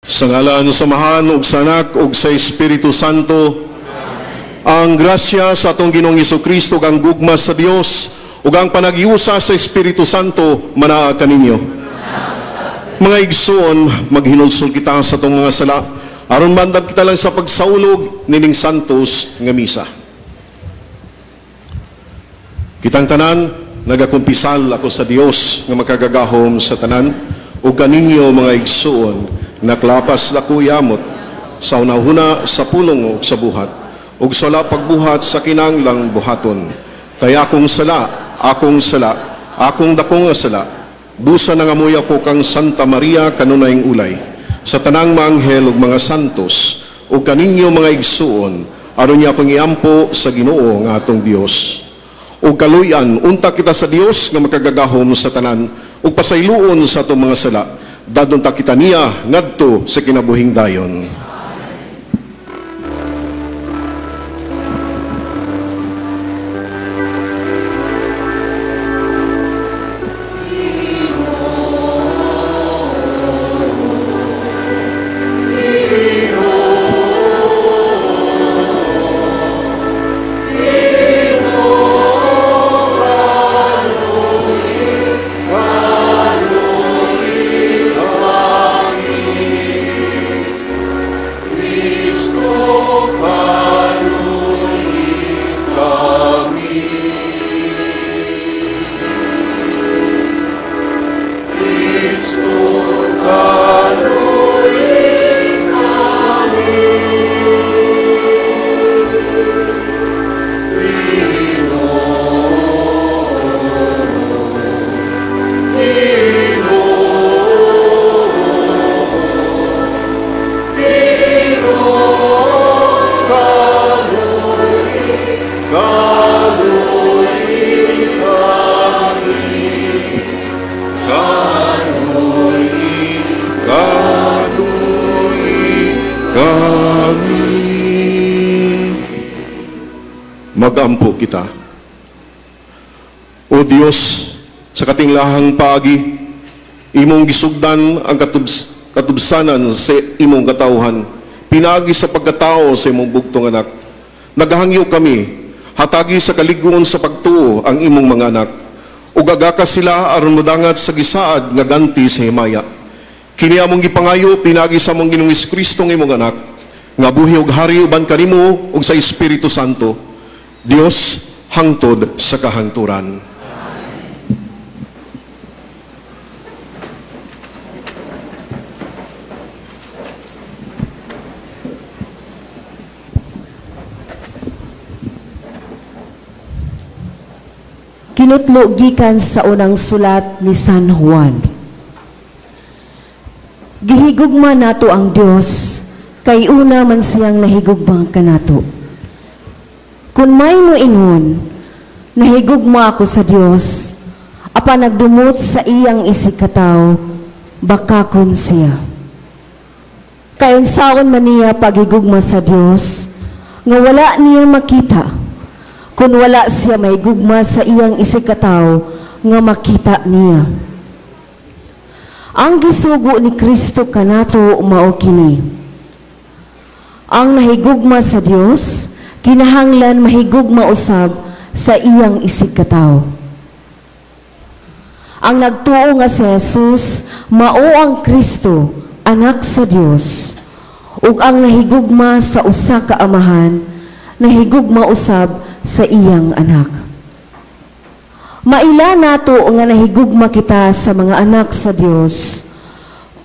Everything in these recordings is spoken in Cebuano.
Sa ngalan sa Amahan ug sa Anak ug sa Espiritu Santo, ang grasya sa atong Ginoong Kristo, ang gugma sa Dios ug ang panaghiusa sa Espiritu Santo manaa kaninyo. Mga igsoon, maghinulsol kita sa atong mga sala aron maandam kita lang sa pagsaulog nining santos nga misa. Kitang tanan, nagakumpisal ako sa Dios nga makagagahom sa tanan ug kaninyo, mga igsoon, naklapas dako yamot sa unahuna, sa pulong ug sa buhat ug sa wala pagbuhat sa kinahanglang buhaton. Kay akong sala, akong sala, akong dako nga sala. Busa nangamuyo ako kang Santa Maria, kanunayng ulay, sa tanang maanghel ug mga santos, ug kaninyo, mga igsuon, aron niya akong iampo sa Ginoo nga atong Dios. Ug kaluyan unta kita sa Dios nga makagagahom sa tanan ug pasayloon sa atong mga sala. Dadon ta kita niya ngadto sa kinabuhing dayon. Kaluyi kami. Magampo kita. O Dios, sa katinglahang paagi, imong gisugdan ang katubsanan sa imong katawhan, pinaagi sa pagkatao sa imong bugtong anak. Nagahangyo kami, hatagi sa kalig-on sa pagtuo ang imong mga anak, ug agaka sila aron modangat sa gisaad nga ganti sa himaya. Kini among gipangayo pinaagi sa among Ginoong Kristo nga imong anak, nga buhi ug hari uban kanimo ug sa Espiritu Santo, Dios hangtod sa kahangturan. Kinutlo gikan sa unang sulat ni San Juan. Gihigugma nato ang Dios kay una man siyang nahigugma kanato. Kung may moingon, "Nahigugma ako sa Dios," apan nagdumot sa iyang isigkatawo, bakakon siya. Kay unsaon man niya paghigugma sa Dios nga wala niya makita, kung wala siya mahigugma sa iyang isigkatawo nga makita niya? Ang gisugo ni Kristo kanato mao kini: ang nahigugma sa Dios kinahanglan mahigugma usab sa iyang isigkatawo. Ang nagtuo nga si Jesus mao ang Kristo, anak sa Dios, ug ang nahigugma sa usa ka amahan, nahigugma usab sa iyang anak. Maila nato nga nahigugma kita sa mga anak sa Dios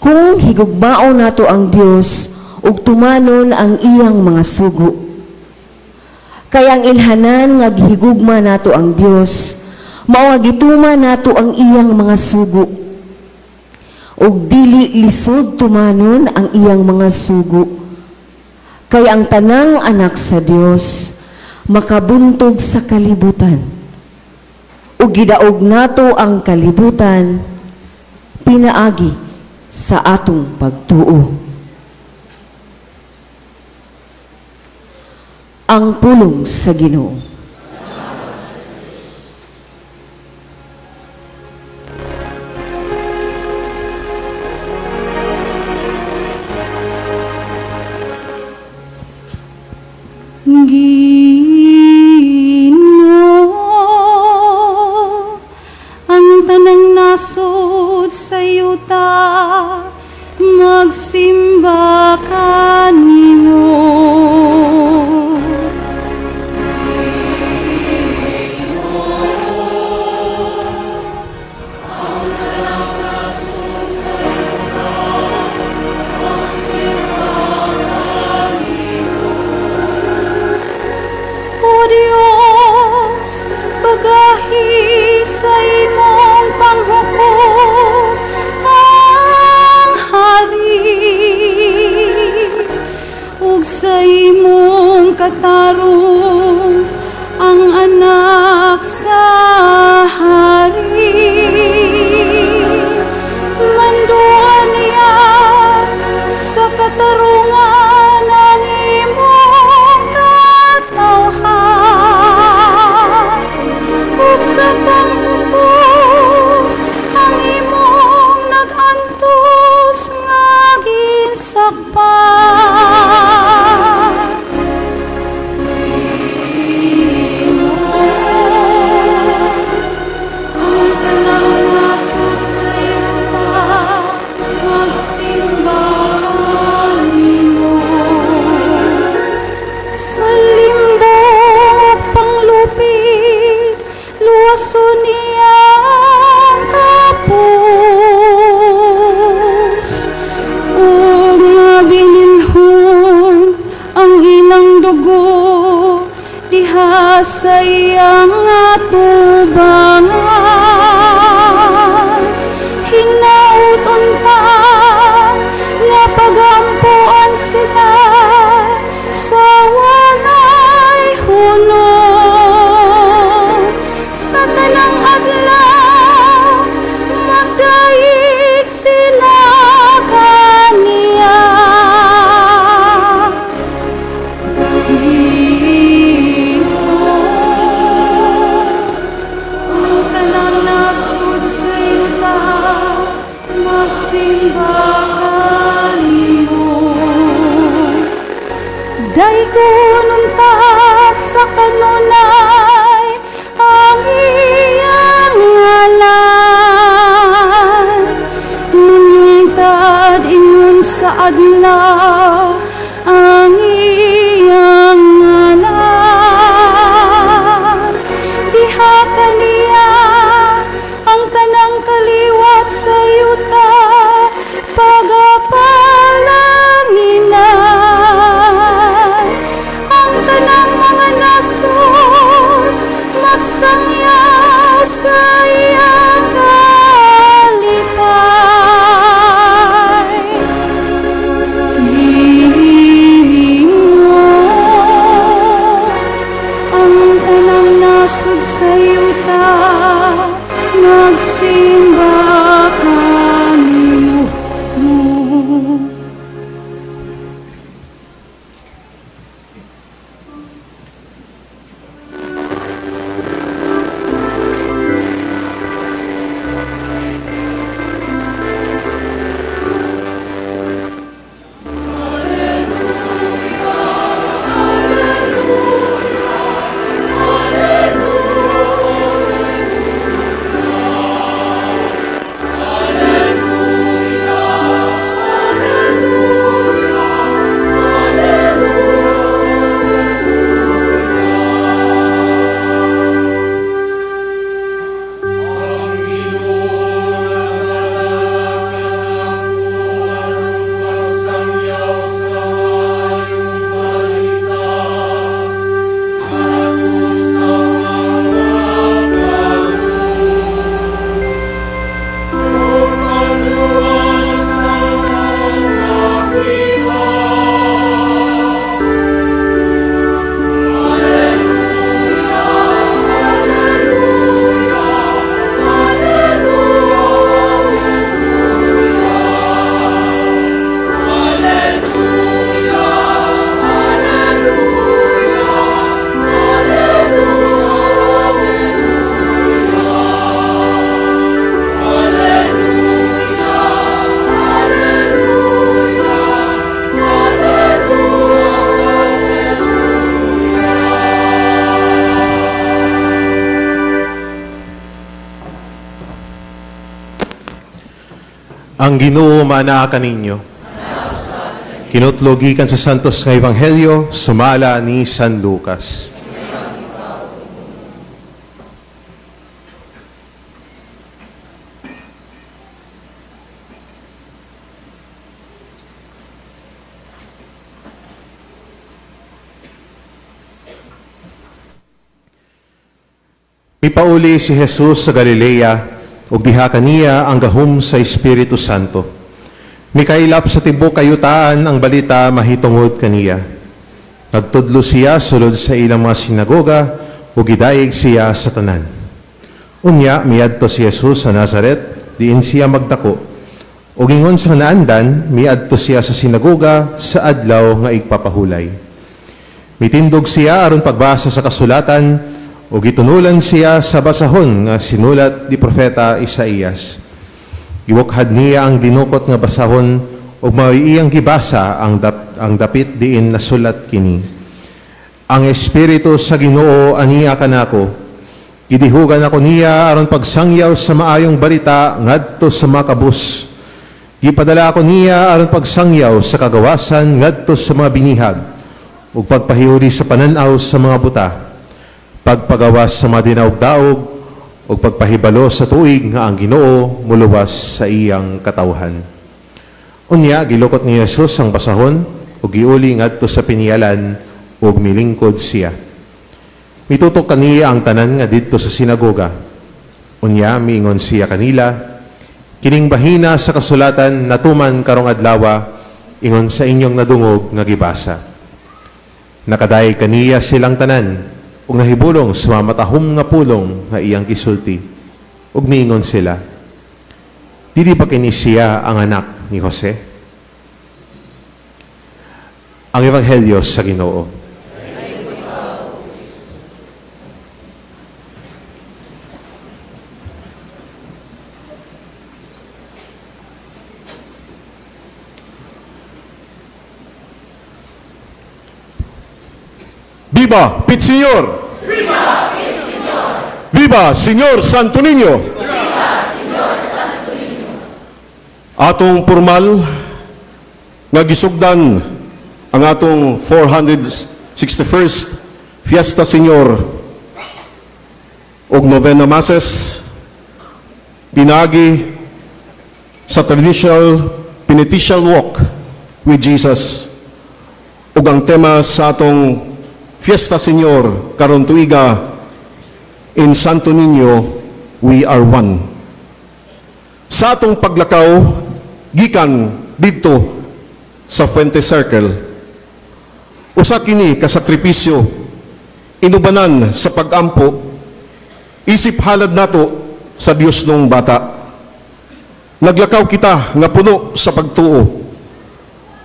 kung higugmaon nato ang Dios ug tumanon ang iyang mga sugo. Kay ang ilhanan nga gihigugma nato ang Dios mao nga gituman nato ang iyang mga sugo. Ug dili lisod tumanon ang iyang mga sugo. Kay ang tanang anak sa Dios makabuntog sa kalibutan. Ug gidaog nato ang kalibutan pinaagi sa atong pagtuo. Ang pulong sa Ginoo. Ginoo, ang tanang nasod sa yuta magsimba kanimo. O Dios, tugahi sa imong panghukom ang hari ug sa imong katarong ang anak sa hari. Manduan niya sa katarungan ang imong katawhan ug sa panghukom ang imong nag-antos nga ginsakpan. Ginoo, ang tanang nasod sa yuta magsimba kanimo. Sa limbo ug panglupig, luwason niya ang kapos ug mabilinhon ang ilang dugo diha sa iyang atubangan. Hinaut unta nga pagampuan sila sa walay hunong. Sa tanang adlaw magdayeg sila kaniya. Ginoo, ang tanang nasod sa yuta magsimba kanimo. Daygon unta sa kanunay ang iyang ngalan. Mangitad ingon sa adlaw ang iyang ngalan. Diha kaniya ang tanang kaliwat sa yuta pagapalanginan. Ang tanang mga nasod magsangyaw sa iyang kalipay. Ginoo, Ang Ginoo maanaa kaninyo. Kinutlo gikan sa Santos nga Ebanghelyo sumala ni San Lucas. Mipauli si Jesus sa Galilea ug diha kaniya ang gahom sa Espiritu Santo. Mikaylap sa tibuok kayutaan ang balita mahitungod kaniya. Nagtudlo siya sulod sa ilang mga sinagoga ug gidayeg siya sa tanan. Unya miadto si Jesus sa Nazaret, diin siya magdako. Ug ingon sa naandan, miadto siya sa sinagoga sa adlaw nga igpapahulay. Mitindog siya aron pagbasa sa kasulatan ug gitunulan siya sa basahon nga sinulat ni propeta Isaías. Gibukhad niya ang dinukot nga basahon ug mao'y iyang gibasa ang dapit diin nasulat kini. Ang Espiritu sa Ginoo ania kanako. Gidihugan ako niya aron pagsangyaw sa maayong balita ngadto sa mga kabus. Gipadala ako niya aron pagsangyaw sa kagawasan ngadto sa mga binihag ug pagpahiuli sa panan-aw sa mga buta, pagpagawas sa mga dinaog-daog ug pagpahibalo sa tuig nga ang Ginoo muluwas sa iyang katawhan. Unya gilukot ni Jesus ang basahon ug giuli ngadto sa piniyalan ug milingkod siya. Mitutok kaniya ang tanan nga didto sa sinagoga. Unya miingon siya kanila, "Kining bahina sa kasulatan natuman karong adlawa ingon sa inyong nadungog nga gibasa." Nakadayeg kaniya silang tanan ug nahibulong sa matahom nga pulong nga iyang gisulti. Ug miingon sila, "Dili ba kini siya ang anak ni Jose?" Ang Ebanghelyo sa Ginoo. Viva Pit Señor! Viva Pit Señor! Viva Señor Santo Niño! Viva Señor Santo Niño! Atong formal nga gisugdan ang atong 461st Fiesta Señor ug Novena Masses pinaagi sa traditional penitential walk with Jesus, ug ang tema sa atong Fiesta Señor karon tuiga, "In Santo Niño we are one." Sa atong paglakaw gikan didto sa Fuente Circle, usa kini ka sakripisyo inubanan sa pagampo isip halad nato sa Dios nung bata. Naglakaw kita nga puno sa pagtuo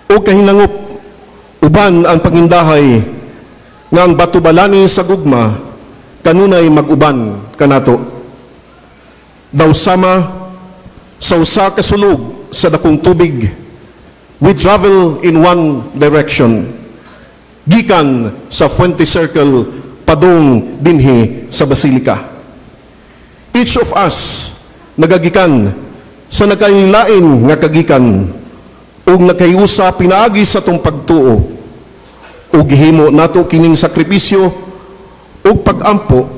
o kahinangop uban ang pangindahay nga ang batubalani sa gugma kanunay mag-uban kanato. Daw sama sa usa ka sulog sa dakong tubig, we travel in one direction gikan sa Fuente Circle padung dinhi sa Basilica. Each of us nagagikan sa nagkailain nga kagikan ug nakahiusa pinaagi sa atong pagtuo ug gihimo nato kining sakripisyo ug pagampo.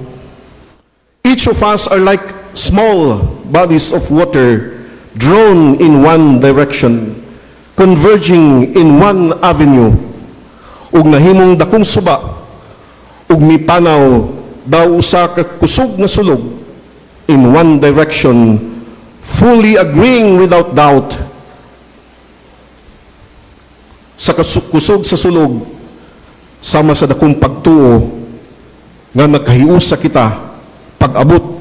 Each of us are like small bodies of water drawn in one direction, converging in one avenue, ug nahimong dakong suba ug mipanaw daw usa ka kusog nga sulog in one direction, fully agreeing without doubt sa kusog sa sulog sama sa dakong pagtuo nga nakahiusa kita pag-abot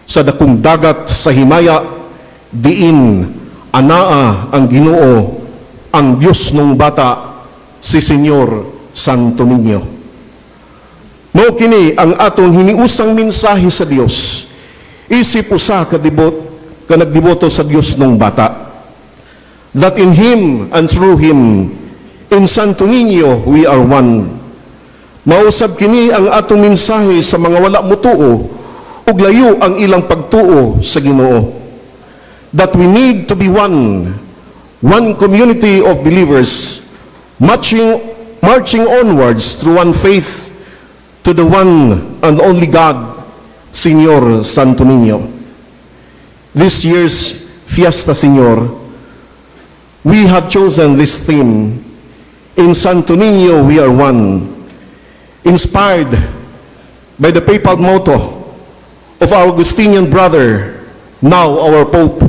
sa dakong dagat sa himaya diin anaa ang Ginoo, ang Dios nung bata, si Señor Santo Niño. Mao kini ang atong hiniusang mensahe sa Dios isip usa ka debot ka nagdeboto sa Dios nung bata, that in Him and through Him, in Santo Niño, we are one. Mausab kini ang atong mensahe sa mga wala mutuo ug layo ang ilang pagtuo sa Ginoo. That we need to be one, one community of believers, marching onwards through one faith to the one and only God, Señor Santo Niño. This year's Fiesta, Señor, we have chosen this theme, "In Santo Niño We Are One," inspired by the papal motto of our Augustinian brother, now our Pope,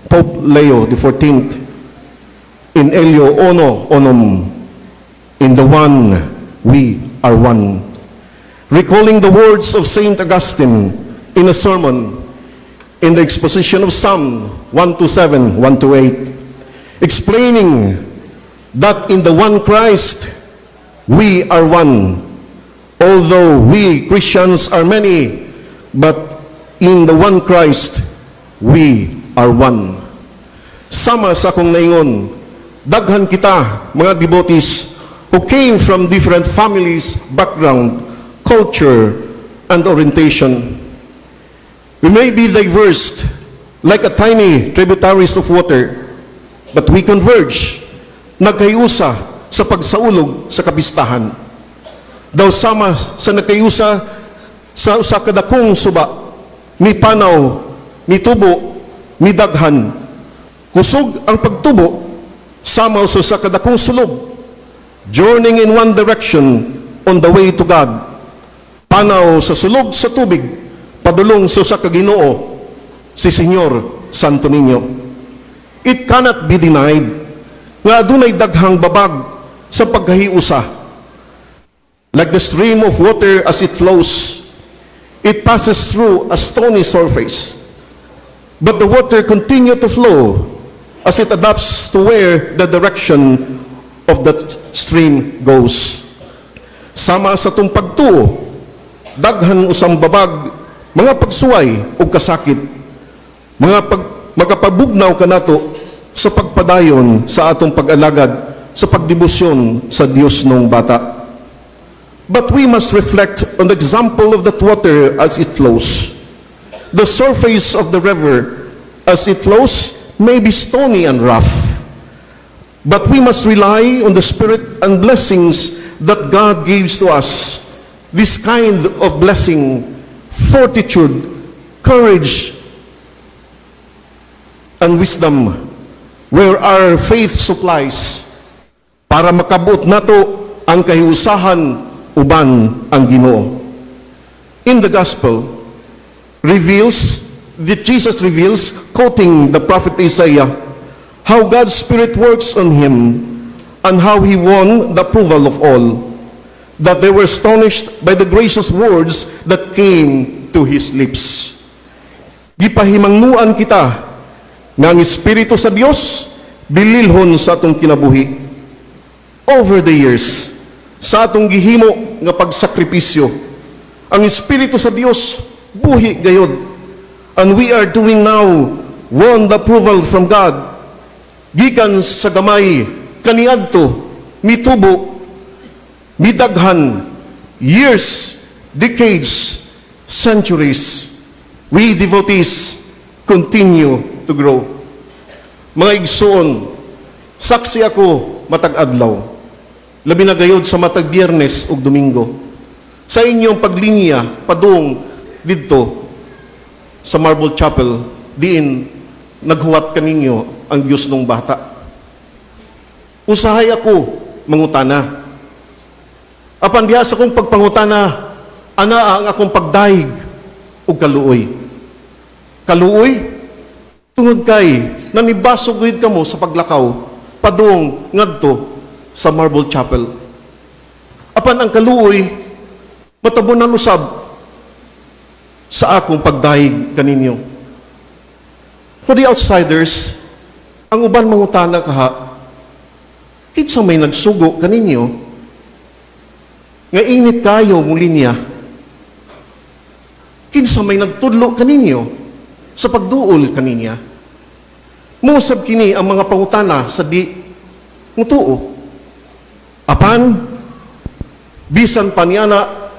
Pope Leo XIV, "In Ello Uno Unum," in the one we are one. Recalling the words of Saint Augustine in a sermon in the exposition of Psalm 127, 128, explaining that in the one Christ we are one. Although we Christians are many, but in the one Christ we are one. Sama sa akong naingon, daghan kita, mga devotees, who came from different families, background, culture, and orientation. We may be diverse, like a tiny tributaries of water, but we converge, nagkayusa sa pagsaulog sa kapistahan. Daw sama sa nagkayusa sa usa ka dakong suba, mipanaw, mitubo, midaghan. Kusog ang pagtubo, sama sa usa ka dakong sulog, journeying in one direction on the way to God. Panaw sa sulog sa tubig, padulong sa usa ka Ginoo, si Señor Santo Niño. It cannot be denied nga adunay daghang babag sa pagkahiusa. Like the stream of water as it flows, it passes through a stony surface. But the water continue to flow as it adapts to where the direction of that stream goes. Sama sa atong pagtuo, daghan usang babag, mga pagsuway ug kasakit, mga pag, magapabugnaw kanato sa pagpadayon sa atong pag-alagad sa pagdebosyon sa Dios nung bata. But we must reflect on the example of that water as it flows. The surface of the river as it flows may be stony and rough. But we must rely on the Spirit and blessings that God gives to us. This kind of blessing, fortitude, courage, and wisdom, where our faith supplies, para makabot nato ang kahiusahan uban ang Ginoo. In the gospel, reveals that Jesus reveals, quoting the prophet Isaiah, how God's Spirit works on him and how he won the approval of all, that they were astonished by the gracious words that came to his lips. Gipahimangnuan kita nga ang Espiritu sa Dios bililhon sa atong kinabuhi. Over the years, sa atong gihimo nga pagsakripisyo, ang Espiritu sa Dios buhi gayod. And we are doing now won the approval from God. Gikan sa gamay kaniadto mitubo, midaghan, years, decades, centuries, we devotees continue to grow. Mga igsoon, saksi ako matag adlaw, labi na gayod sa matag Biyernes ug Domingo, sa inyong paglinya padung didto sa Marble Chapel, diin naghuwat kaninyo ang Diyos nung bata. Usahay ako mangutana. Apan diha sa akong pagpangutana, anaa ang akong pagdayeg ug kaluoy. Kaluoy tungod kay nanibasog gud kamo sa paglakaw padung ngadto sa Marble Chapel. Apan ang kaluoy matabunan usab sa akong pagdayeg kaninyo. For the outsiders, ang uban mangutana kaha, "Kinsa may nagsugo kaninyo nga init kayo mo linya? Kinsa may nagtudlo kaninyo sa pagduol kaninya?" Mosab kini ang mga pangutana sa di mutuo. Apan bisan pa niana,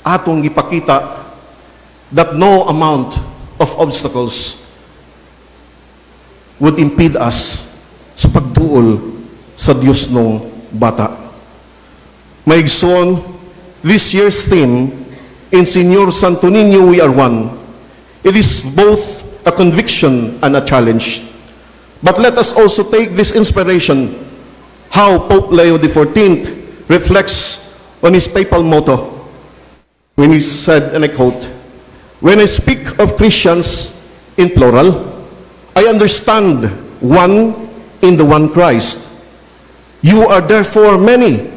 atong gipakita that no amount of obstacles would impede us sa pagduol sa Diosnong Bata. Mga igsoon, this year's theme, "In Señor Santo Niño We Are One," it is both a conviction and a challenge. But let us also take this inspiration, how Pope Leo XIV reflects on his papal motto when he said, and I quote, "When I speak of Christians in plural, I understand one in the one Christ. You are therefore many,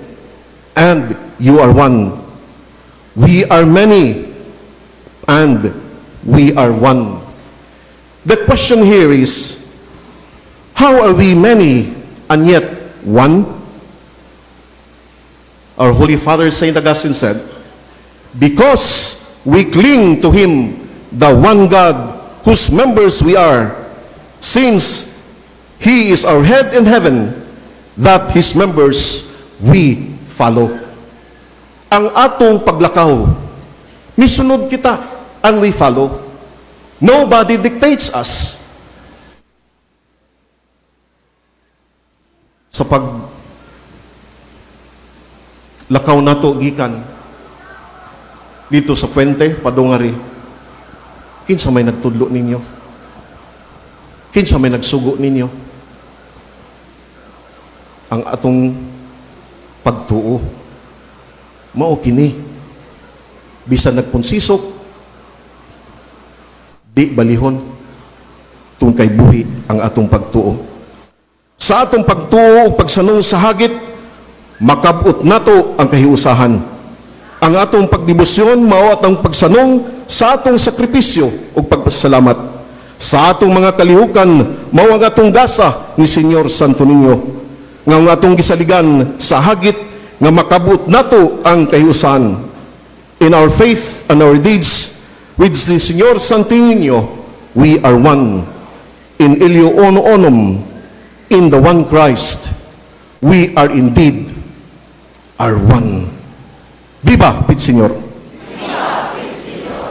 and you are one. We are many, and we are one." The question here is, how are we many and yet one? Our Holy Father Saint Augustine said, "Because we cling to Him, the one God, whose members we are, since He is our head in heaven, that His members we follow." Ang atong paglakaw, misunod kita and we follow. Nobody dictates us. Sa pag lakaw nato gikan didto sa Fuente padung ari, kinsa may nagtudlo ninyo? Kinsa may nagsugo ninyo? Ang atong pagtuo mao kini. Bisan nagpunsisok, di balihon tungod kay buhi ang atong pagtuo. Sa atong pagtuo ug pagsanong sa hagit, makab-ot nato ang kahiusahan. Ang atong pagdebosyon mao atong pagsanong sa atong sakripisyo ug pagpasalamat. Sa atong mga kalihukan mao ang atong gasa ni Señor Santo Niño. Nga ang atong gisaligan sa hagit nga makab-ot nato ang kahiusahan. In our faith and our deeds, with the Señor Santo Niño, we are one. In Illo Uno Unum, in the one Christ, we are indeed are one. Viva pit Señor! Viva pit Señor!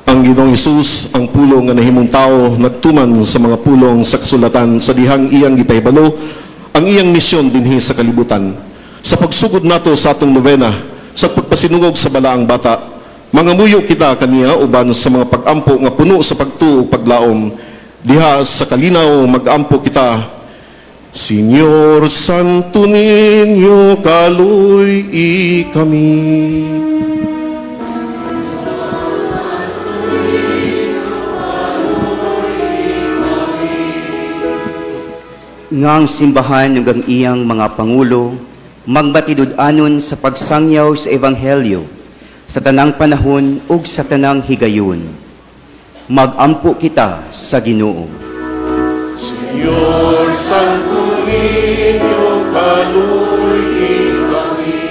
Ang Ginoong Hesus, ang Pulong nga nahimong tao, nagtuman sa mga pulong sa kasulatan sa dihang iyang gipahibalo ang iyang misyon dinhi sa kalibutan. Sa pagsugod nato sa atong novena, sa pagpasinungog sa Balaang Bata, mangamuyo kita kaniya uban sa mga pag-ampo nga puno sa pagtuo ug paglaom. Diha sa kalinaw mag-ampo kita. Señor Santo Niño, kaluy-i kami. Nga ang simbahan ug ang iyang mga pangulo magmatinud-anon sa pagsangyaw sa ebanghelyo sa tanang panahon ug sa tanang higayon. Magampo kita sa Ginoo. Señor Santo Niño, kaluy-i kami.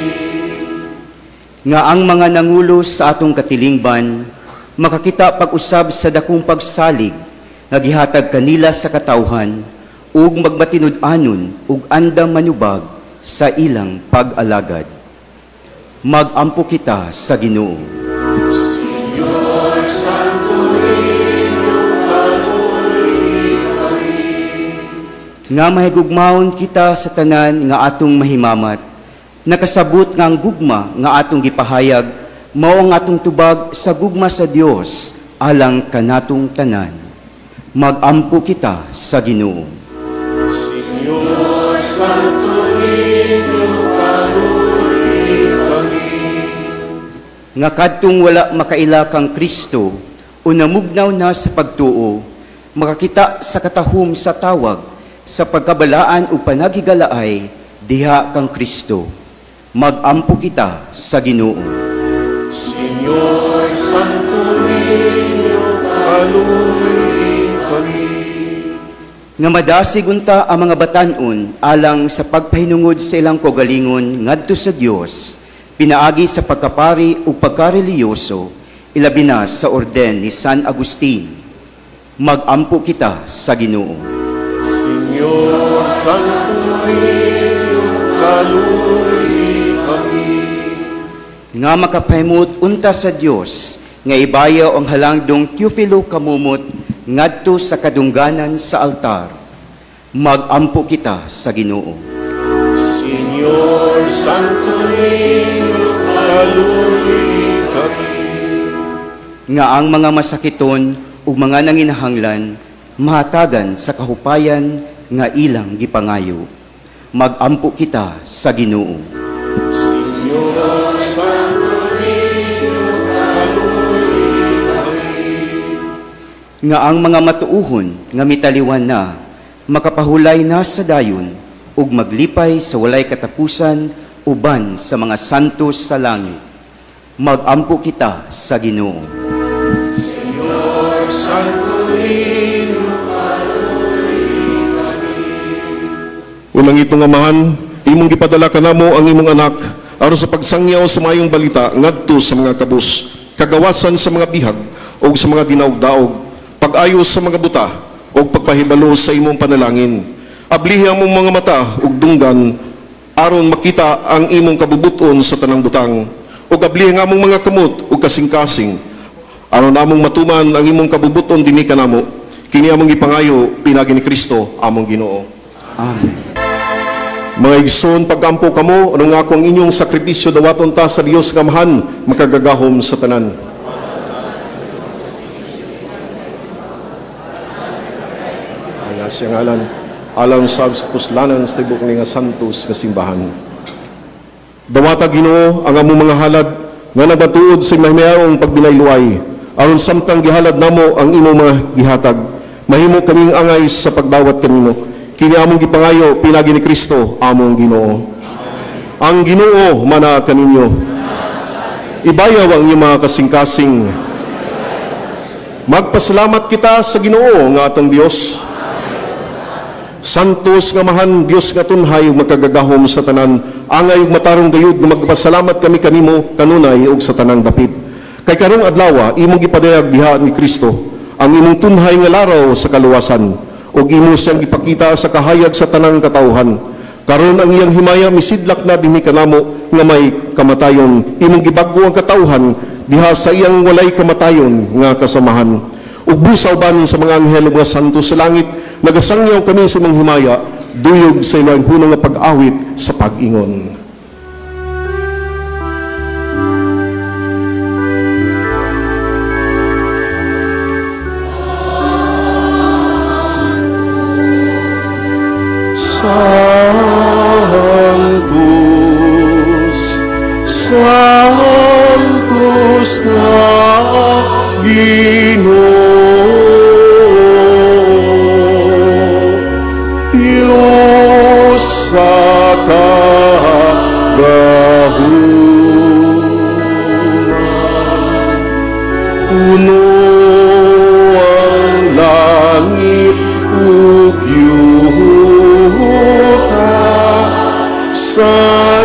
Nga ang mga nangulo sa atong katilingban makakita pag-usab sa dakong pagsalig nga gihatag kanila sa katawhan ug magmatinud-anon ug andam manubag sa ilang pag-alagad. Magampo kita sa Ginoo. Señor Santo Niño, kaluy-i kami. Nga mahigugmaon kita sa tanan nga atong mahimamat, nakasabot nga ang gugma nga atong gipahayag mao ang atong tubag sa gugma sa Dios alang kanatong tanan. Magampo kita sa Ginoo. Señor Santo Niño, kaluy-i kami. Nga kadtong wala makaila kang Kristo o namugnaw na sa pagtuo, makakita sa katahum sa tawag sa pagkabalaan ug panaghigalaay diha kang Kristo. Magampo kita sa Ginoo. Señor Santo Niño, kaluy-i kami. Nga madasig unta ang mga batan-on alang sa pagpahinungod sa ilang kaugalingon ngadto sa Dios pinaagi sa pagkapari ug pagkareliyoso. Ilabi na sa orden ni San Agustin. Magampo kita sa Ginoo. Señor, Santo Niño, kaluoyi kami. Nga makapahimut unta sa Dios nga ibayaw ang halangdong Teofilo Camomot ngadto sa kadungganan sa altar. Magampo kita sa Ginoo. Señor, Santo Niño, kaluoyi kami. Nga ang mga masakiton ug mga nanginahanglan mahatagan sa kahupayan nga ilang gipangayo. Magampo kita sa Ginoo. Señor, Santo Niño, kaluoyi kami. Nga ang mga matuohon nga mitaliwan na makapahulay na sa dayon ug maglipay sa walay katapusan uban sa mga santos sa langit. Magampo kita sa Ginoo. Señor, Santo Niño, kaluoyi kami. Unang itong Amahan, imong gipadala kanamo ang imong anak aron sa pagsangyaw sa mayong balita ngadto sa mga kabus, kagawasan sa mga bihag ug sa mga dinaog-daog, pag-ayos sa mga buta ug pagpahibalo sa imong panalangin. Ablihi ang among mga mata ug dunggan aron makita ang imong kabubuton sa tanang butang. Ug ablihi ang among mga kamot ug kasing-kasing aron among matuman ang imong kabubuton dinhi kanamo. Kini among gipangayo pinagi ni Kristo among Ginoo. Amen. Mga igsoon, pagampo kamo, ano nga akong inyong sakripisyo dawaton ta sa Dios nga Amahan, makagagahom sa tanan. Ang siyang ngalan, alang sab sa puslanan sa tibok ni nga santos nga simbahan. Dawata, Ginoo, ang among mga halad nga nagatuod sa mahimayaong pagbinayluay, aron samtang gihalad namo ang imong mga gihatag, mahimo kaming angay sa pagdawat kanimo. Kini among gipangayo pinagi ni Kristo among Ginoo. Ang Ginoo mana kaninyo. Ibayaw ang inyong mga kasing-kasing. Magpasalamat kita sa Ginoo nga atong Dios. Santos nga Amahan, Dios nga tunhay ug makagagahom sa tanan, angay ug matarong gayud nga magpasalamat kami kanimo kanunay ug sa tanang dapit. Kay karong adlaw imong gipadayag diha ni Kristo ang imong tunhay nga laraw sa kaluwasan ug imo siyang gipakita sa kahayag sa tanang katawhan. Karon ang iyang himaya misidlak na dinhi kanamo nga may kamatayon. Imong gibag-o ang katawhan diha sa iyang walay kamatayon nga kasamahan. Ug busa uban sa mga anghel ug mga santo sa langit, nagasangyaw kami sa imong himaya, duyog sa ilang hunong nga pag-awit sa pag-ingon. Sanctus, Sanctus na Ginoo, Diyos sa kagahuman. Puno ang langit ug yuta sa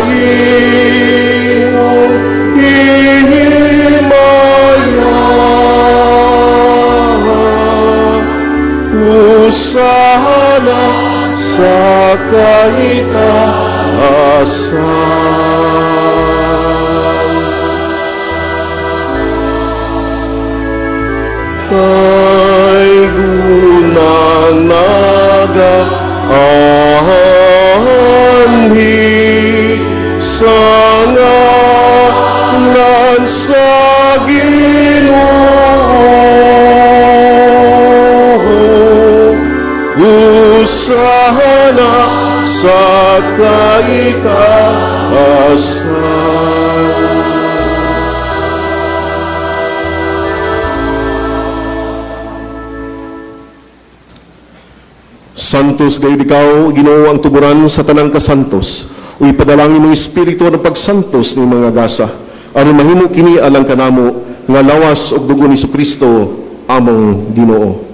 imong himaya. Hosana sa kaitaasan. Kay gunang nagaanhi sa ngalan sa Ginoo. Hosana sa kaitaasan. Santos gayud ikaw, Ginoo, ang tuburan sa tanang kasantos. Ug ipadalangin imong Espiritu ang pagsantos ng mga gasa, aron mahimo kini alang kanamo nga lawas ug dugo ni Kristo among Ginoo.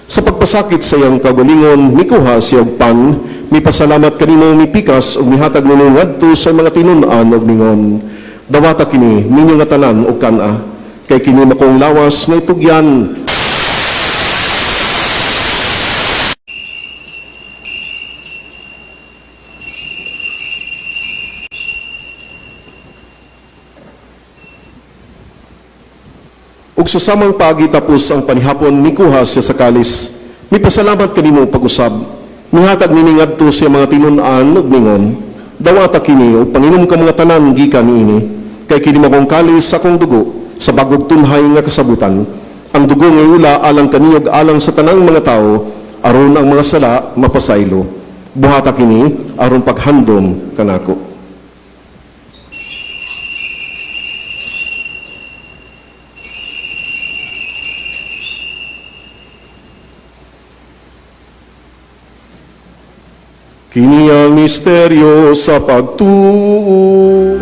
Sa pagpasakit sa iyang kaugalingon, mikuha siya og pan, mipasalamat kanimo, mipikas ug mihatag nini ngadto sa mga tinun-an og ningon: "Dawata kini ninyo nga tanan og kan-a. Kay kini makong lawas nga itugyan. Ug sa samang paagi tapos ang panihapon, mikuha siya sa kalis. Mipasalamat kanimo pag-usab. Mihatag nini ngadto sa mga tinun-an ug mingon, "Dawata kini ug panginom ka mga tanan gikan niini, kay kini makong kalis sa akong dugo sa bagog tunhay nga kasabutan. Ang dugo nga iula alang kaniyo ug alang sa tanang mga tawo aron ang mga sala mapasaylo. Buhata kini aron paghandom kanako." Kini ang misteryo sa pagtuo.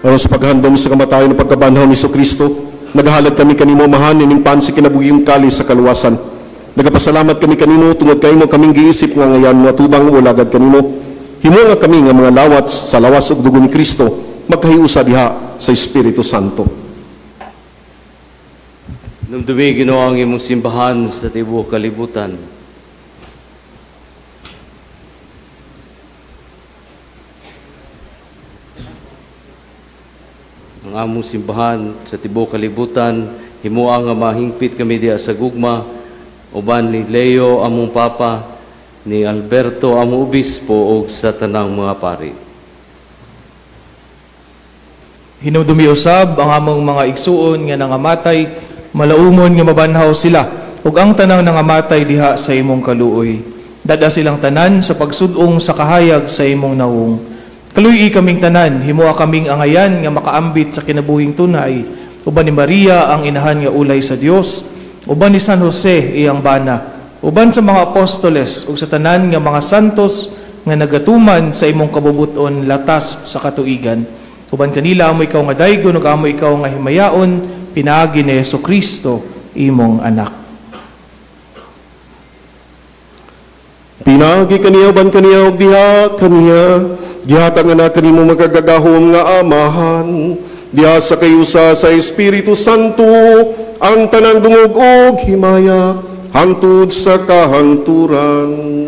Aron sa paghandom sa kamatayon ug pagkabanhaw ni Kristo, naghalad kami kanimo, Amahan, ining pan sa kinabuhing kalis sa kaluwasan. Nagapasalamat kami kanimo tungod kay imo kaming giisip nga angayan moatubang ug alagad kanimo. Himo nga kami nga mga lawat sa lawas ug dugo ni Kristo magkahiusa diha sa Espiritu Santo. Hinumdumi, Ginoo, ang imong simbahan sa tibuok kalibutan. Ang among simbahan sa tibuok kalibutan, himoa nga mahingpit kami diha sa gugma uban ni Leo among Papa, ni Alberto among obispo ug sa tanang mga pari. Hinumdumi usab ang among mga igsuon nga nangamatay, malaumon nga mabanhaw sila, ug ang tanang nangamatay diha sa imong kaluoy. Dad-a silang tanan sa pagsud-ong sa kahayag sa imong nawong. Kaluy-i kaming tanan, himoa kaming angayan nga makaambit sa kinabuhing tunay, uban ni Maria ang inahan nga ulay sa Dios, uban ni San Jose iyang bana, uban sa mga apostoles ug sa tanan nga mga santos nga nagatuman sa imong kabubut-on latas sa katuigan. Uban kanila amo ikaw nga daygon ug amo ikaw nga himayaon pinaagi ni Hesus Kristo imong anak. Pinaagi kaniya, uban kaniya, ug diha kaniya, gihatag nga na kanimo makagagahom nga Amahan, diha sa kahiusa sa Espiritu Santo, ang tanang dungog ug himaya, hangtod sa kahangturan.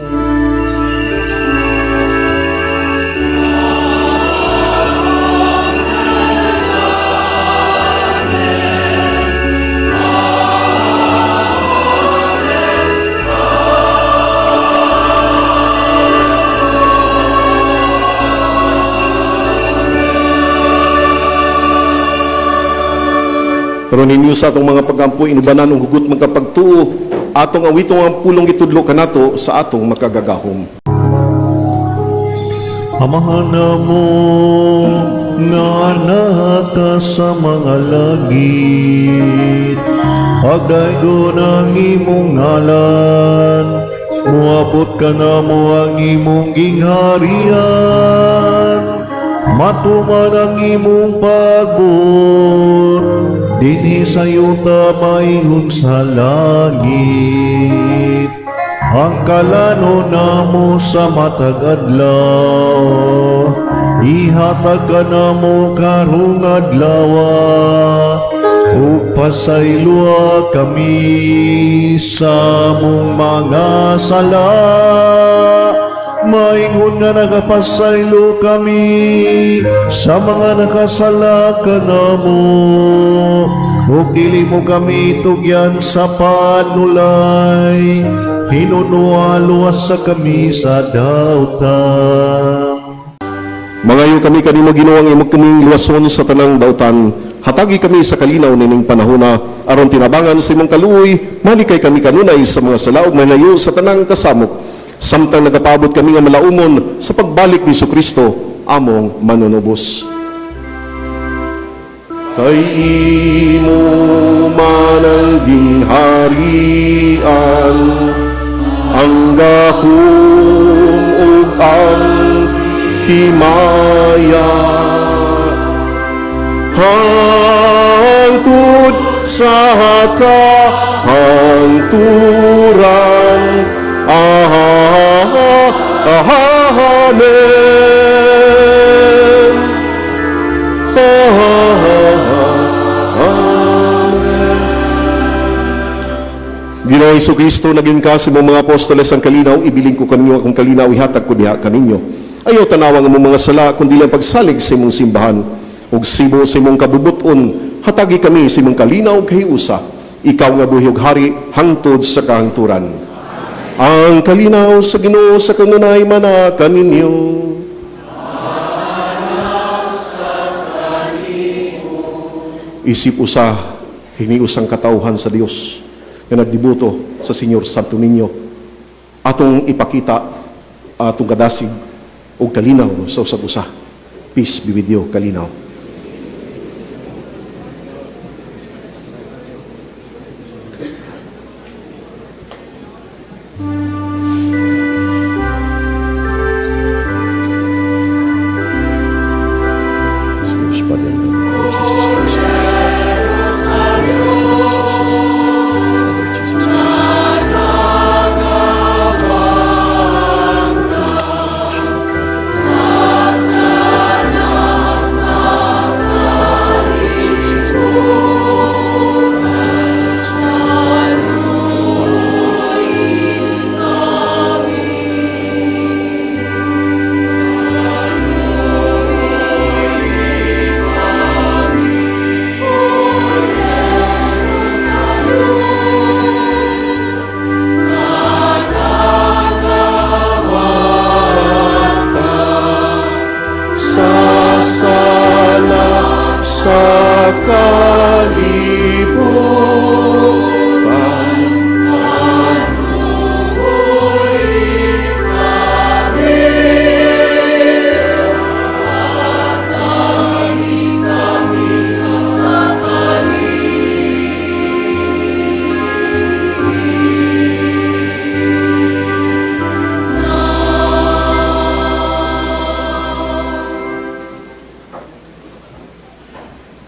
Pero ninyo sa atong mga pagampo, inubanan ang hugot magkapagtuo, atong awitong ang pulong gitudlo kanato sa atong makagagahom. Amahan namo nga naa ka sa mga langit, pagdaygon ang imong ngalan, muabot kanamo ang imong gingharian, matuman ang imong pagbuot, dinhi sa yuta maingon sa langit. Ang kalanon namo sa matag adlaw, ihatag kanamo karong adlaw, ug pasayloa kami sa among mga sala, maingon nga nagapasaylo kami sa mga nakasala kanamo, ug dili mo kami tugyan sa panulay, hinunoa luwasa kami sa dautan. Mangayo kami kanimo, Ginoo, ang imo kaming luwason sa tanang dautan. Hatagi kami sa kalinaw nining panahona aron tinabangan sa imong kaluoy, malikay kami kanunay sa mga sala ug malayo sa tanang kasamok. Samtang nagapabot kami nga malaumon sa pagbalik ni Kristo among manunubos. Kay imo man ang gingharian, ang gahom ug ang himaya, hangtod sa kahangturan. Amen. Amen. Ginoo Kristo, nag-ingon ka sa imong mga apostoles ang kalinaw, ibilin ko kaninyo akong kalinaw, ihatag ko diha kaninyo. Ayaw tanawa ang imong mga sala, kundi lang pagsalig sa imong simbahan. Ug sibo sa imong kabubuton, hatagi kami sa imong kalinaw kahiusa. Ikaw nga buhi ug hari, hangtod sa kahangturan. Ang kalinaw sa Ginoo sa kanunay mana kaninyo. Isip usa hiniusang katawhan sa Dios nga nagdibuto sa Señor Santo Niño, atong ipakita atong kadasig og kalinaw sa usag usa. Peace be with you. Kalinaw. Father, Lord Jesus Christ. Lord Jesus Christ. Sa sala sa kalibutan.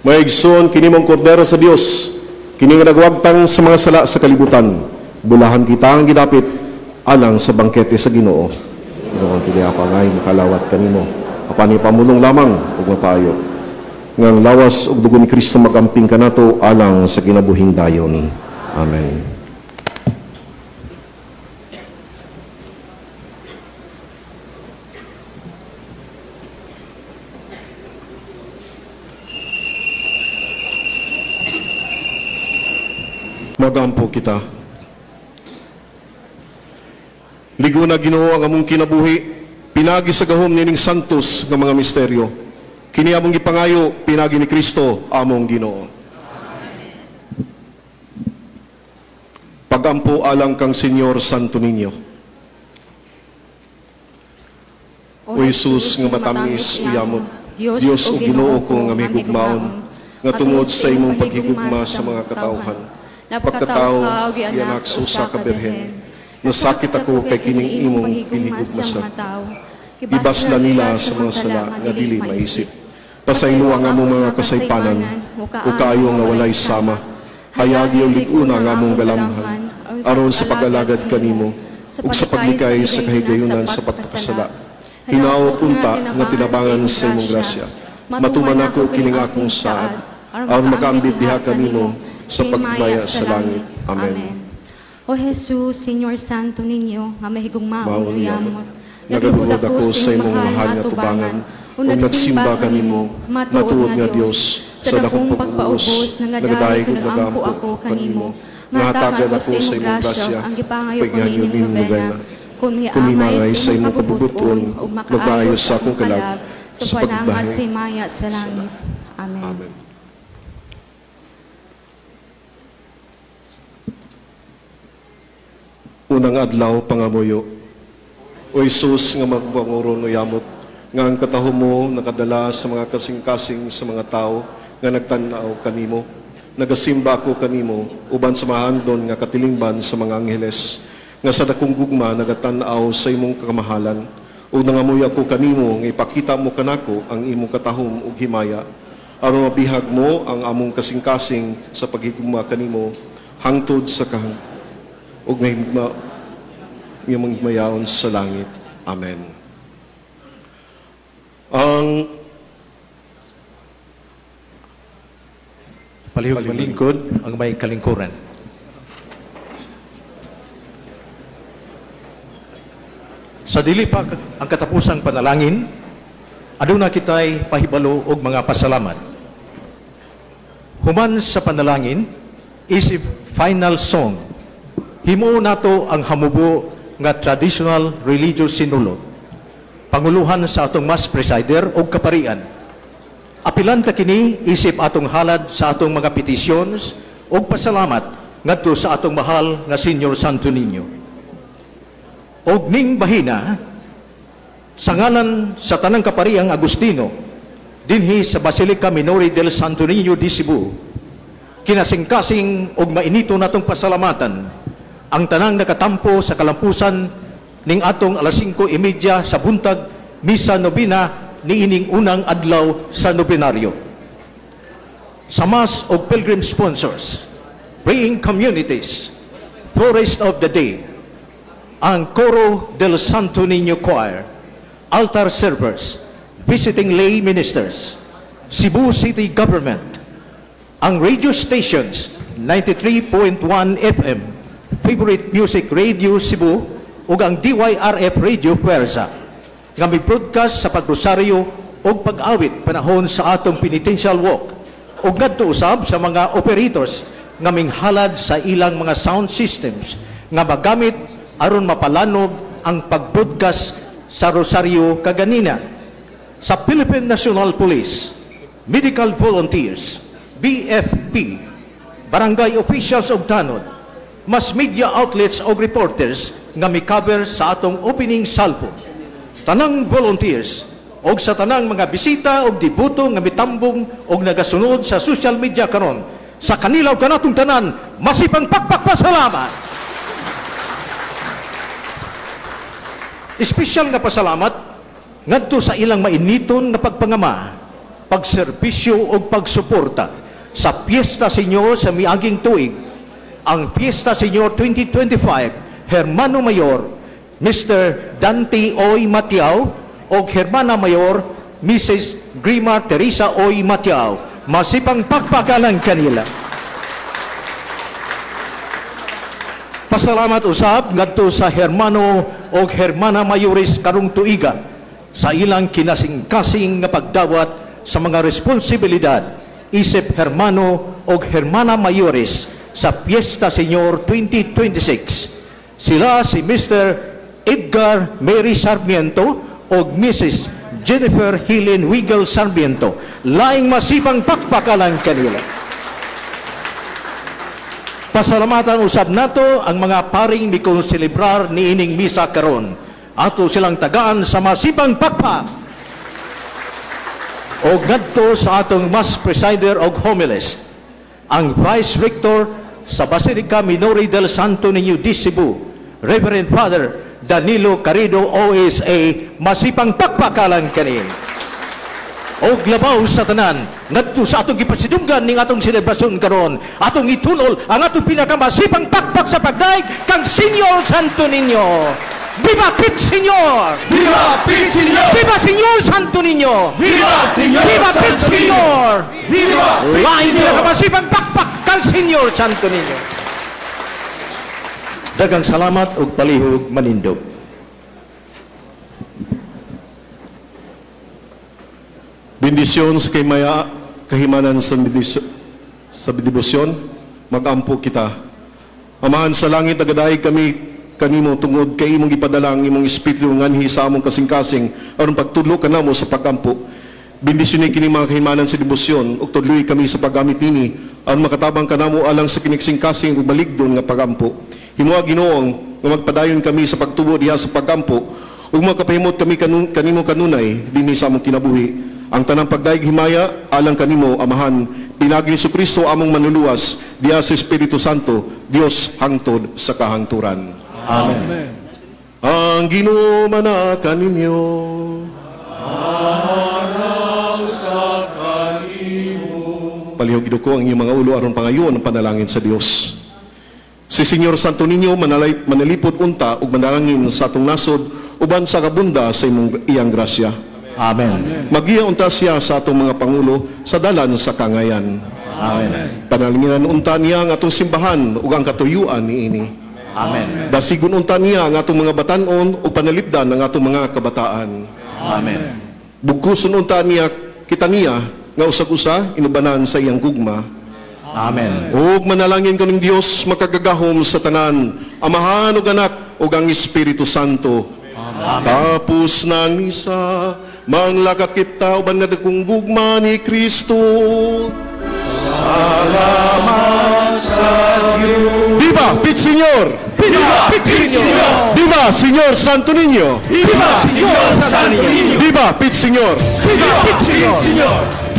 Mga igsoon, kini mong kordero sa Dios, kini nga nagwagtang sa mga sala sa kalibutan. Bulahan kita ang gidapit alang sa bangkete sa Ginoo. Ginoo, dili ako angay makalawat kanimo. Apan ipamulong lamang ug mapaayo. Nga ang lawas ug dugo ni Kristo magamping kanato alang sa kinabuhing dayon. Amen. Magampo kita. Lig-una, Ginoo, ang among kinabuhi, pinagi sa gahom nining santos nga mga misteryo. Kini among gipangayo pinagi ni Kristo among Ginoo. Pagampo alang kang Señor Santo Niño. O Jesus nga matamis uyamot, Dios ug Ginoo ko nga mahigugmaon, nga tungod sa imong paghigugma sa mga katawhan, pagkatao gianak sa usa ka birhen, nasakit ako kay kining imong ginhigugma sa gibasla nila sa mga sala nga dili maisip. Pasaylo ang among mga kasaypanan o kaayo nga walay sama. Hayagi og lig-una ang among galamhan aron sa pag-alagad kanimo ug sa paglikay sa kahigayunan sa pagkakasala. Hinaot unta nga tinabangan sa imong grasya. Matuman ako kining akong saad aron makaambit diha kanimo sa paghimaya sa langit. Amen. O Jesus, Señor Santo Niño, nga mahigugmaon Maon uyamot. Nagaluhod ako sa imong mahal nga tubangan ug nagsimba kanimo, matuod nga Dios, sa dakong pag-ubos, nagadayeg ug nagampo ako kanimo. Nga hatagan ako sa imong grasya ang gipangayo ko paghanyo nining ning nobena. novena. Kung Kung miangay sa sa imong imong kabubuton, kabubuton ug magmaayo makaayo sa akong kalag sa sa panangad pagbahe sa himaya sa langit. Amen. Amen. Unang adlaw, pangamuyo. O Jesus nga magbanguron o yamot, nga ang katahom mo nakadala sa mga kasing-kasing sa mga tao nga nagtan-aw kanimo. Nagasimba ako kanimo uban sa mahandon nga katilingban sa mga angheles nga sa dakong gugma nagatan-aw sa imong kamahalan. Ug nangamuyo ako kanimo nga ipakita mo kanako ang imong katahom ug himaya aron mabihag mo ang among kasing-kasing sa paghigugma kanimo hangtod sa kahang ug ngahigugma iyong himayaon sa langit. Amen. Ang Palihog malingkod ang may kalingkuran. Sa dili pa ang katapusang panalangin, aduna kitay pahibalo og mga pasalamat. Human sa panalangin, isip final song, himuo nato ang hamubo nga traditional religious sinulog. Panguluhan sa atong mass presider og kaparian. Apilan ta kini isip atong halad sa atong mga petitions ug pasalamat ngadto sa atong mahal nga Senyor Santo Niño. Og ning bahina sa ngalan sa tanang kapariang Agustino dinhi sa Basilica Minore del Santo Niño di Cebu, kinasingkasing og mainito natong pasalamatan ang tanang nakatampo sa kalampusan ning atong alas 5:30 sa buntag misa nobina niining unang adlaw sa nobenaryo. Sa mass og pilgrim sponsors, praying communities, Florist of the Day, ang Coro del Santo Niño Choir, altar servers, visiting lay ministers, Cebu City Government, ang radio stations 93.1 FM, Favorite Music Radio Cebu, ug ang DYRF Radio Puwersa, nga mi-broadcast sa pagrosaryo ug pag-awit panahon sa atong penitential walk, ug ngadto usab sa mga operators nga minghalad sa ilang mga sound systems nga magamit aron mapalanog ang pag-broadcast sa rosaryo kaganina. Sa Philippine National Police, Medical Volunteers, BFP, Barangay officials og tanod, mass media outlets og reporters nga mi-cover sa atong opening salvo, tanang volunteers og sa tanang mga bisita og deboto nga mitambong og nagasunod sa social media karon, sa kanila ug kanatong tanan, masipang pakpak pasalamat. Espesyal nga pasalamat ngadto sa ilang mainiton nga pagpangama, pagserbisyo ug pagsuporta sa Fiesta Señor sa miaging tuig. Ang Fiesta Señor 2025, Hermano Mayor, Mr. Dante Oy Matiao o Hermana Mayor, Mrs. Grimar Teresa Oy Matiao. Masipang pakpakalan kanila. Pasalamat usab ngadto sa Hermano o Hermana Mayores karong tuiga sa ilang kinasingkasing nga pagdawat sa mga responsibilidad isip Hermano o Hermana Mayores sa Fiesta Señor 2026. Sila si Mr. Edgar Mary Sarmiento o Mrs. Jennifer Helen Wiggle Sarmiento. Laing masipang pakpakalan kanila. Pasalamatan usab nato ang mga paring mikonselebrar niining misa karon. Ato silang tagaan sa masipang pakpak. O ngadto sa atong mass presider og homilist, ang Vice Rector sa Basilica Minore del Santo Niño di Cebu, Reverend Father Danilo Carido OSA, masipang pakpakalan kanin. Og labaw sa tanan ngadto sa atong gipasidunggan ning atong selebrasyon karon, atong itunol ang atong pinakamasipang pakpak sa pagdaig kang Señor Santo Niño. Viva Pit Señor! Viva Pit Señor! Viva Señor Santo Niño! Viva Señor Viva Pit Santo Niño! Señor! Viva Pit Laing Señor! pinakamasipang pakpak kang Señor Santo Niño. Daghang salamat ug palihog manindog. Bendisyon sa kay maya kahimanan sa sa debosyon, magampo kita. Amahan sa langit, nagadaig kami kanimo tungod kay imong gipadala ang imong espiritu nganhi sa among kasing-kasing aron pagtudlo kanamo sa pagampo. Bendisyon kini mga kahimanan sa debosyon ug tudloy kami sa paggamit nini aron makatabang kanamo alang sa kiniksing-kasing ug maligdon nga pagampo. Himoa Ginoo ang nga magpadayon kami sa pagtubo diha sa pagkampo ug makapahimot kami kanimo kanunay dinhi sa among kinabuhi. Ang tanang pagdayeg himaya alang kanimo, Amahan, pinaagi ni Kristo among manluluwas, diha sa Espiritu Santo, Dios hangtod sa kahangturan. Amen. Ang Ginoo manaa kaninyo. Palihog iduko ang inyong mga ulo aron pangayoon ang panalangin sa Dios. Si Senyor Santo Niño manalipod unta ug manalangin sa atong nasod uban sa kabunda sa imong iyang grasya. Amen. Magiya unta siya sa atong mga pangulo sa dalan sa kangayan. Amen. Panalanginan unta niya ang atong simbahan ug ang katuyuan niini. Amen. Dasigon unta niya ang atong mga batan-on ug panalipdan ang atong mga kabataan. Amen. Bugkuson unta niya kita niya nga usag-usa inubanan sa iyang gugma. Amen. Ug manalangin kaning Dios makagagahom sa tanan, Amahan ug Anak ug ang Espiritu Santo. Amen. Tapos ng misa, manglakak kita uban nga dakong gugma ni Kristo. Salamat sa Diyos. Viva Pit Señor! Viva Pit Señor! Viva Señor Santo Niño! Viva Señor Santo Niño! Viva Pit Señor! Viva Pit Señor!